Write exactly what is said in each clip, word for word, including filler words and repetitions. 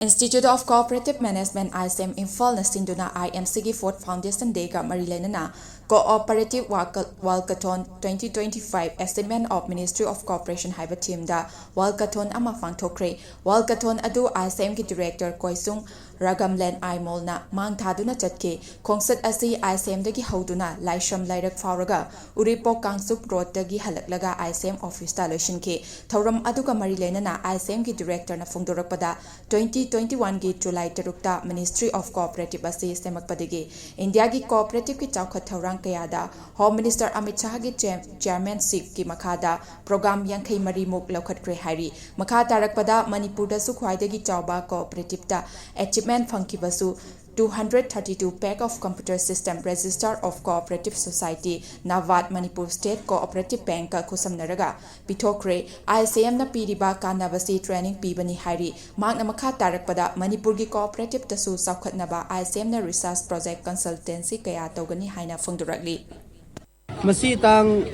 Institute of Cooperative Management, ICM, ꯏꯝꯐꯥꯜꯅ ꯁꯤꯟꯗꯨꯅ IMCꯒꯤ fourth Foundation Dayꯒ ꯃꯔꯤ ꯂꯩꯅꯅ Cooperative Walka- Walkathon twenty twenty-five Achievement of Ministry of Cooperation ꯍꯥꯏꯕ themeꯗ walkathon ꯑꯃ ꯄꯥꯡꯊꯣꯛꯈ꯭ꯔꯦ꯫ Walkathon ꯑꯗꯨ ICMꯒꯤ Director ꯀꯣꯏꯁꯨꯡ ꯔꯥꯒꯝꯂꯦꯟ ꯑꯥꯏꯃꯣꯜꯅ ꯃꯥꯡ ꯊꯥꯗꯨꯅ ꯆꯠꯈꯤ꯫ ꯈꯣꯡꯆꯠ ꯑꯁꯤ ICMꯗꯒꯤ ꯍꯧꯗꯨꯅ ꯂꯥꯏꯁ꯭ꯔꯝ ꯂꯥꯏꯔꯛ ꯐꯥꯎꯔꯒ ꯎꯔꯤꯄꯣꯛ ꯀꯥꯡꯆꯨꯞ ꯔꯣꯗꯇꯒꯤ ꯍꯜꯂꯛꯂꯒ ICM officeꯇ ꯂꯣꯏꯁꯤꯟꯈꯤ꯫ ꯊꯧꯔꯝ ꯑꯗꯨꯒ ꯃꯔꯤ ꯂꯩꯅꯅ ICMꯒꯤ Directorꯅ ꯐꯣꯡꯗꯣꯔꯛꯄꯗ, twenty twenty-oneꯒꯤ July ꯇꯔꯨꯛꯇ Ministry of Cooperative ꯑꯁꯤ ꯁꯦꯝꯃꯛꯄꯗꯒꯤ ꯏꯟꯗꯤꯌꯥꯒꯤ cooperativeꯀꯤ ꯆꯥꯎꯈꯠ ꯊꯧꯔꯥꯡ ꯀꯌꯥꯗ Home Minister ꯑꯃꯤꯠ ꯁꯥꯍꯒꯤ chair- chairmanshipꯀꯤ ꯃꯈꯥꯗ program ꯌꯥꯡꯈꯩ ꯃꯔꯤꯃꯨꯛ ꯂꯧꯈꯠꯈ꯭ꯔꯦ ꯍꯥꯏꯔꯤ꯫ ꯃꯈꯥ ꯇꯥꯔꯛꯄꯗ ꯃꯅꯤꯄꯨꯔꯗꯁꯨ ꯈ꯭ꯋꯥꯏꯗꯒꯤ ꯆꯥꯎꯕ cooperativeꯇ achievement ꯐꯪꯈꯤꯕꯁꯨ two hundred thirty-two pack of computer system Register of Cooperative Society, NABARD, Manipur State Cooperative Bankꯀ ꯈꯨꯠꯁꯝꯅꯔꯒ ꯄꯤꯊꯣꯛꯈ꯭ꯔꯦ꯫ ICMꯅ ꯄꯤꯔꯤꯕ ꯀꯥꯟꯅꯕꯁꯤ training ꯄꯤꯕꯅꯤ ꯍꯥꯏꯔꯤ꯫ ꯃꯍꯥꯛꯅ ꯃꯈꯥ ꯇꯥꯔꯛꯄꯗ ꯃꯅꯤꯄꯨꯔꯒꯤ cooperativeꯇꯁꯨ ꯆꯥꯎꯈꯠꯅꯕ ICMꯅ research project consultancy ꯀꯌꯥ ꯇꯧꯒꯅꯤ ꯍꯥꯏꯅ ꯐꯣꯡꯗꯣꯔꯛꯂꯤ꯫ ꯃꯁꯤ ꯇꯥꯡ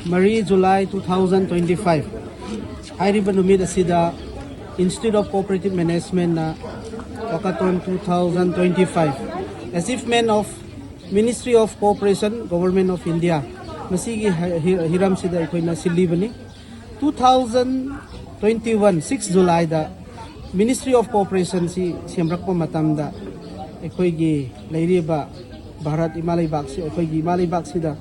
ꯃꯔꯤ July two thousand twenty five ꯍꯥꯏꯔꯤꯕ ꯅꯨꯃꯤꯠ ꯑꯁꯤꯗ Institute of Cooperative Managementꯅ Walkathon two thousand twenty five Achievement of Ministry of Cooperation Government of India ꯃꯁꯤꯒꯤ ꯍꯤ- ꯍꯤꯔꯝꯁꯤꯗ ꯑꯩꯈꯣꯏꯅ ꯁꯤꯜꯂꯤꯕꯅꯤ꯫ Two thousand twenty one six Julyꯗ Ministry of Cooperationꯁꯤ ꯁꯦꯝꯔꯛꯄ ꯃꯇꯝꯗ ꯑꯩꯈꯣꯏꯒꯤ ꯂꯩꯔꯤꯕ ꯚꯥꯔꯠ ꯏꯃꯥ ꯂꯩꯕꯥꯛꯁꯤ ꯑꯩꯈꯣꯏꯒꯤ ꯏꯃꯥ ꯂꯩꯕꯥꯛꯁꯤꯗ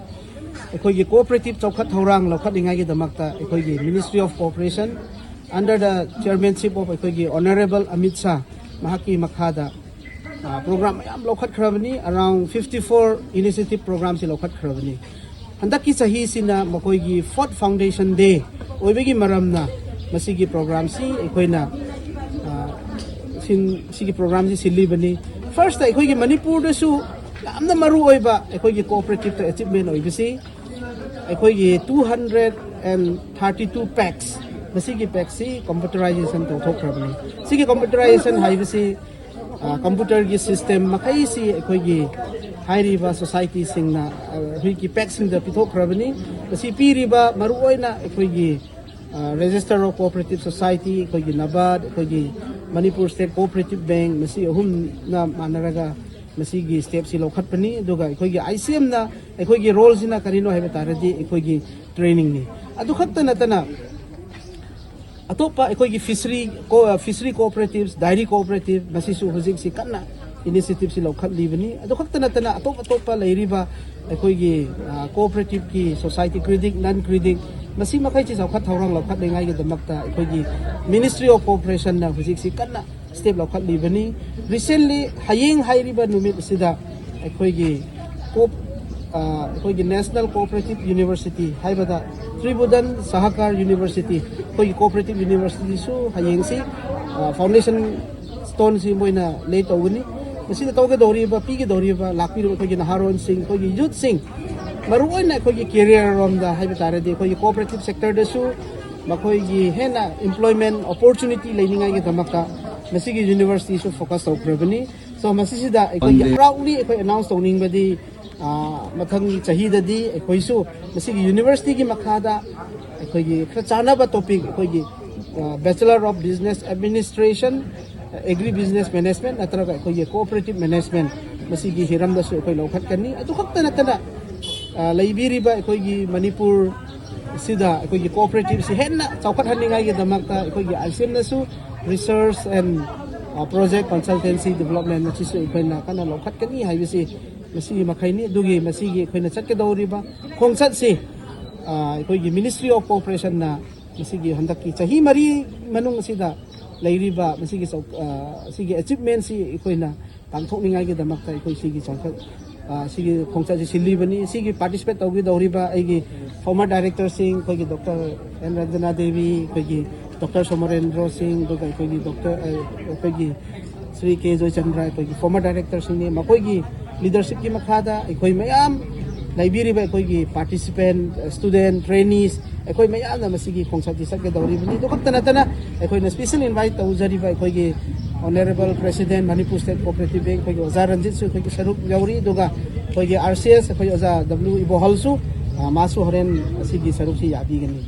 ꯑꯩꯈꯣꯏꯒꯤ cooperative ꯆꯥꯎꯈꯠ ꯊꯧꯔꯥꯡ ꯂꯧꯈꯠꯅꯤꯡꯉꯥꯏꯒꯤꯗꯃꯛꯇ ꯑꯩꯈꯣꯏꯒꯤ Ministry of Cooperation under the chairmanship of ꯑꯩꯈꯣꯏꯒꯤ Honorable Amit Shah ꯃꯍꯥꯛꯀꯤ ꯃꯈꯥꯗ program ꯃꯌꯥꯝ ꯂꯧꯈꯠꯈ꯭ꯔꯕꯅꯤ꯫ Around fifty four initiative programꯁꯤ ꯂꯧꯈꯠꯈ꯭ꯔꯕꯅꯤ꯫ ꯍꯟꯗꯛꯀꯤ ꯆꯍꯤꯁꯤꯅ ꯃꯈꯣꯏꯒꯤ fourth Foundation Day ꯑꯣꯏꯕꯒꯤ ꯃꯔꯝꯅ ꯃꯁꯤꯒꯤ programꯁꯤ ꯑꯩꯈꯣꯏꯅ ꯁꯤꯒꯤ programꯁꯤ ꯁꯤꯜꯂꯤꯕꯅꯤ꯫ Firstꯇ ꯑꯩꯈꯣꯏꯒꯤ ꯃꯅꯤꯄꯨꯔꯗꯁꯨ ꯌꯥꯝꯅ ꯃꯔꯨ ꯑꯣꯏꯕ ꯑꯩꯈꯣꯏꯒꯤ cooperative achievement ꯑꯣꯏꯕꯁꯤ ꯑꯩꯈꯣꯏꯒꯤ two hundred and thirty two packs ꯃꯁꯤꯒꯤ packꯁꯤ computerization ꯇꯧꯊꯣꯛꯈ꯭ꯔꯕꯅꯤ꯫ ꯁꯤꯒꯤ computerization ꯍꯥꯏꯕꯁꯤ computerꯒꯤ system ꯃꯈꯩꯁꯤ ꯑꯩꯈꯣꯏꯒꯤ ꯍꯥꯏꯔꯤꯕ societyꯁꯤꯡꯅ ꯑꯩꯈꯣꯏꯒꯤ packꯁꯤꯡꯗ ꯄꯤꯊꯣꯛꯈ꯭ꯔꯕꯅꯤ꯫ ꯃꯁꯤ ꯄꯤꯔꯤꯕ ꯃꯔꯨꯑꯣꯏꯅ ꯑꯩꯈꯣꯏꯒꯤ Register of Cooperative Society, ꯑꯩꯈꯣꯏꯒꯤ NABARD, ꯑꯩꯈꯣꯏꯒꯤ ꯃꯅꯤꯄꯨꯔ ꯁ꯭ꯇꯦꯠ ꯀꯣꯑꯣꯄꯔꯦꯇꯤꯚ ꯕꯦꯡꯛ, ꯃꯁꯤ ꯑꯍꯨꯝꯅ ꯃꯥꯟꯅꯔꯒ ꯃꯁꯤꯒꯤ ꯁ꯭ꯇꯦꯞꯁꯤ ꯂꯧꯈꯠꯄꯅꯤ꯫ ꯑꯗꯨꯒ ꯑꯩꯈꯣꯏꯒꯤ ꯑꯥꯏ ꯁꯤ ꯑꯦꯝꯅ ꯑꯩꯈꯣꯏꯒꯤ ꯔꯣꯜꯁꯤꯅ ꯀꯔꯤꯅꯣ ꯍꯥꯏꯕ ꯇꯥꯔꯗꯤ ꯑꯩꯈꯣꯏꯒꯤ ꯇ꯭ꯔꯦꯅꯤꯡꯅꯤ꯫ ꯑꯗꯨ ꯈꯛꯇ ꯅꯠꯇꯅ ꯑꯇꯣꯞꯄ ꯑꯩꯈꯣꯏꯒꯤ ꯐꯤꯁꯔꯤ ꯀꯣ-, ꯐꯤꯁꯔꯤ ꯀꯣꯑꯣꯄꯔꯦꯇꯤꯚꯁ, ꯗꯥꯏꯔꯤ ꯀꯣꯑꯣꯄꯔꯦꯇꯤꯚ, ꯃꯁꯤꯁꯨ ꯍꯧꯖꯤꯛꯁꯤ ꯀꯟꯅ ꯏꯅꯤꯁꯤꯌꯦꯇꯤꯚꯁꯤ ꯂꯧꯈꯠꯂꯤꯕꯅꯤ꯫ ꯑꯗꯨ ꯈꯛꯇ ꯅꯠꯇꯅ ꯑꯇꯣꯞ ꯑꯇꯣꯞꯄ ꯂꯩꯔꯤꯕ ꯑꯩꯈꯣꯏꯒꯤ, ꯑ, ꯀꯣꯑꯣꯄꯔꯦꯇꯤꯚꯀꯤ ꯁꯣꯁꯥꯏꯇꯤ, ꯀ꯭ꯔꯤꯗꯤꯛ, ꯅꯟ ꯀ꯭ꯔꯤꯗꯤꯛ, ꯃꯁꯤ ꯃꯈꯩꯁꯤ ꯆꯥꯎꯈꯠ ꯊꯧꯔꯥꯡ ꯂꯧꯈꯠꯅꯤꯡꯉꯥꯏꯒꯤꯗꯃꯛꯇ ꯑꯩꯈꯣꯏꯒꯤ ꯃꯤꯅꯤꯁꯇ꯭ꯔꯤ ꯑꯣꯐ ꯀꯣꯑꯣꯄꯔꯦꯁꯟꯅ ꯍꯧꯖꯤꯛꯁꯤ ꯀꯟꯅ ꯁ꯭ꯇꯦꯞ ꯂꯧꯈꯠꯂꯤꯕꯅꯤ꯫ ꯔꯤꯁꯦꯟꯂꯤ ꯍꯌꯦꯡ ꯍꯥꯏꯔꯤꯕ ꯅꯨꯃꯤꯠ ꯑꯁꯤꯗ ꯑꯩꯈꯣꯏꯒꯤ ꯀꯣꯞ-, ꯑ, ꯑꯩꯈꯣꯏꯒꯤ ꯅꯦꯁꯅꯦꯜ ꯀꯣꯑꯣꯄꯔꯦꯇꯤꯚ ꯌꯨꯅꯤꯚꯔꯁꯤꯇꯤ ꯍꯥꯏꯕꯗ ꯇ꯭ꯔꯤꯕꯨꯗꯟ ꯁꯍꯀꯥꯔ ꯌꯨꯅꯤꯚꯔꯁꯤꯇꯤ, ꯑꯩꯈꯣꯏꯒꯤ ꯀꯣꯑꯣꯄꯔꯦꯇꯤꯚ ꯌꯨꯅꯤꯚꯔꯁꯤꯇꯤꯁꯨ ꯍꯌꯦꯡꯁꯤ, ꯑ, ꯐꯥꯎꯟꯗꯦꯁꯟ ꯁ꯭ꯇꯣꯟꯁꯤ ꯃꯣꯏꯅ ꯂꯦ ꯇꯧꯒꯅꯤ꯫ ꯃꯁꯤꯗ ꯇꯧꯒꯗꯧꯔꯤꯕ, ꯄꯤꯒꯗꯧꯔꯤꯕ, ꯂꯥꯛꯄꯤꯔꯤꯕ ꯑꯩꯈꯣꯏꯒꯤ ꯅꯍꯥꯔꯣꯟꯁꯤꯡ, ꯑꯩꯈꯣꯏꯒꯤ ꯌꯨꯠꯁꯤꯡ, ꯃꯔꯨꯑꯣꯏꯅ ꯑꯩꯈꯣꯏꯒꯤ ꯀꯦꯔꯤꯌꯔ ꯔꯣꯝꯗ ꯍꯥꯏꯕ ꯇꯥꯔꯗꯤ ꯑꯩꯈꯣꯏꯒꯤ ꯀꯣꯑꯣꯄꯔꯦꯇꯤꯚ ꯁꯦꯛꯇꯔꯗꯁꯨ ꯃꯈꯣꯏꯒꯤ ꯍꯦꯟꯅ ꯑꯦꯝꯄ꯭ꯂꯣꯏꯃꯦꯟ ꯑꯣꯄꯣꯔꯆꯨꯅꯤꯇꯤ ꯂꯩꯅꯤꯡꯉꯥꯏꯒꯤꯗꯃꯛꯇ ꯃꯁꯤꯒꯤ ꯌꯨꯅꯤꯚꯔꯁꯤꯇꯤꯁꯨ ꯐꯣꯀꯁ ꯇꯧꯈ꯭ꯔꯕꯅꯤ꯫ ꯁꯣ ꯃꯁꯤꯁꯤꯗ ꯑꯩꯈꯣꯏꯒꯤ ꯄ꯭ꯔꯥꯎꯗꯂꯤ ꯑꯩꯈꯣꯏ ꯑꯦꯅꯥꯎꯟꯁ ꯇꯧꯅꯤꯡꯕꯗꯤ, ꯑ, ꯃꯊꯪ ꯆꯍꯤꯗꯗꯤ ꯑꯩꯈꯣꯏꯁꯨ ꯃꯁꯤꯒꯤ ꯌꯨꯅꯤꯚꯔꯁꯤꯇꯤꯒꯤ ꯃꯈꯥꯗ ꯑꯩꯈꯣꯏꯒꯤ ꯈꯔ ꯆꯥꯟꯅꯕ ꯇꯣꯄꯤꯛ, ꯑꯩꯈꯣꯏꯒꯤ, ꯑ, bachelor of business administration, agribusiness management ꯅꯠꯇ꯭ꯔꯒ ꯑꯩꯈꯣꯏꯒꯤ ꯀꯣꯑꯣꯄꯔꯦꯇꯤꯚ ꯃꯦꯅꯦꯖꯃꯦꯟ, ꯃꯁꯤꯒꯤ ꯍꯤꯔꯝꯗꯁꯨ ꯑꯩꯈꯣꯏ ꯂꯧꯈꯠꯀꯅꯤ꯫ ꯑꯗꯨ ꯈꯛꯇ ꯅꯠꯇꯅ, ꯑ, ꯂꯩꯕꯤꯔꯤꯕ ꯑꯩꯈꯣꯏꯒꯤ ꯃꯅꯤꯄꯨꯔ ꯁꯤꯗ ꯑꯩꯈꯣꯏꯒꯤ ꯀꯣꯑꯣꯄꯔꯦꯇꯤꯚꯁꯤ ꯍꯦꯟꯅ ꯆꯥꯎꯈꯠꯍꯟꯅꯤꯡꯉꯥꯏꯒꯤꯗꯃꯛꯇ ꯑꯩꯈꯣꯏꯒꯤ ꯑꯥꯏ ꯁꯤ ꯑꯦꯝꯅꯁꯨ ꯔꯤꯁꯔꯁ ꯑꯦꯟ, ꯑ, ꯄ꯭ꯔꯣꯖꯦꯛ ꯀꯟꯁꯜꯇꯦꯟꯁꯤ ꯗꯤꯕꯦꯂꯞꯃꯦꯟ ꯑꯁꯤꯁꯨ ꯑꯩꯈꯣꯏꯅ ꯀꯟꯅ ꯂꯧꯈꯠꯀꯅꯤ ꯍꯥꯏꯕꯁꯤ ꯃꯁꯤꯒꯤ ꯃꯈꯩꯅꯤ꯫ ꯑꯗꯨꯒꯤ ꯃꯁꯤꯒꯤ ꯑꯩꯈꯣꯏꯅ ꯆꯠꯀꯗꯧꯔꯤꯕ ꯈꯣꯡꯆꯠꯁꯤ, ꯑ, ꯑꯩꯈꯣꯏꯒꯤ ꯃꯤꯅꯤꯁꯇ꯭ꯔꯤ ꯑꯣꯐ ꯀꯣꯑꯣꯄꯔꯦꯁꯟꯅ ꯃꯁꯤꯒꯤ ꯍꯟꯗꯛꯀꯤ ꯆꯍꯤ ꯃꯔꯤ ꯃꯅꯨꯡ ꯑꯁꯤꯗ ꯂꯩꯔꯤꯕ ꯃꯁꯤꯒꯤ ꯆꯧ-, ꯑ, ꯁꯤꯒꯤ ꯑꯦꯆꯤꯞꯃꯦꯟꯁꯤ ꯑꯩꯈꯣꯏꯅ ꯄꯥꯡꯊꯣꯛꯅꯤꯡꯉꯥꯏꯒꯤꯗꯃꯛꯇ ꯑꯩꯈꯣꯏ ꯁꯤꯒꯤ ꯆꯥꯎꯈꯠ-, ꯑ, ꯁꯤꯒꯤ ꯈꯣꯡꯆꯠꯁꯤ ꯁꯤꯜꯂꯤꯕꯅꯤ꯫ ꯁꯤꯒꯤ ꯄꯥꯔꯇꯤꯁꯤꯄꯦꯠ ꯇꯧꯒꯗꯧꯔꯤꯕ ꯑꯩꯒꯤ ꯐꯣꯔꯃꯔ ꯗꯥꯏꯔꯦꯛꯇꯔꯁꯤꯡ, ꯑꯩꯈꯣꯏꯒꯤ ꯗꯣꯛꯇꯔ ꯑꯦꯟ ꯔꯟꯖꯅꯥ ꯗꯦꯕꯤ, ꯑꯩꯈꯣꯏꯒꯤ ꯗꯣꯛꯇꯔ ꯁꯣꯃꯣꯔꯦꯟꯗ꯭ꯔꯣ ꯁꯤꯡ, ꯑꯗꯨꯒ ꯑꯩꯈꯣꯏꯒꯤ ꯗꯣꯛꯇꯔ, ꯑ, ꯑꯩꯈꯣꯏꯒꯤ ꯁ꯭ꯔꯤ ꯀꯦ ꯖꯣꯏꯆꯟꯗ꯭ꯔ, ꯑꯩꯈꯣꯏꯒꯤ ꯐꯣꯔꯃꯔ ꯗꯥꯏꯔꯦꯛꯇꯔꯁꯤꯡꯅꯤ꯫ ꯃꯈꯣꯏꯒꯤ ꯂꯤꯗꯔꯁꯤꯞꯀꯤ ꯃꯈꯥꯗ ꯑꯩꯈꯣꯏ ꯃꯌꯥꯝ ꯂꯩꯕꯤꯔꯤꯕ ꯑꯩꯈꯣꯏꯒꯤ ꯄꯥꯔꯇꯤꯁꯤꯄꯦꯟ, ꯁ꯭ꯇꯨꯗꯦꯟ, ꯇ꯭ꯔꯦꯅꯤꯁ, ꯑꯩꯈꯣꯏ ꯃꯌꯥꯝꯅ ꯃꯁꯤꯒꯤ ꯈꯣꯡꯆꯠꯁꯤ ꯆꯠꯀꯗꯧꯔꯤꯕꯅꯤ꯫ ꯑꯗꯨ ꯈꯛꯇ ꯅꯠꯇꯅ ꯑꯩꯈꯣꯏꯅ ꯁ꯭ꯄꯦꯁꯦꯜ ꯏꯟꯚꯥꯏꯠ ꯇꯧꯖꯔꯤꯕ ꯑꯩꯈꯣꯏꯒꯤ honourable president Manipur state cooperative bank, ꯑꯩꯈꯣꯏꯒꯤ ꯑꯣꯖꯥ ꯔꯟꯖꯤꯠꯁꯨ ꯑꯩꯈꯣꯏꯒꯤ ꯁꯔꯨꯛ ꯌꯥꯎꯔꯤ꯫ ꯑꯗꯨꯒ ꯑꯩꯈꯣꯏꯒꯤ ꯑꯥꯔ ꯁꯤ ꯑꯦꯁ, ꯑꯩꯈꯣꯏ ꯑꯣꯖꯥ ꯗꯕ꯭ꯂꯤꯎ ꯏꯕꯣꯍꯜꯁꯨ, ꯑ, ꯃꯥꯁꯨ ꯍꯣꯔꯦꯟ ꯑꯁꯤꯒꯤ ꯁꯔꯨꯛꯁꯤ ꯌꯥꯕꯤꯒꯅꯤ꯫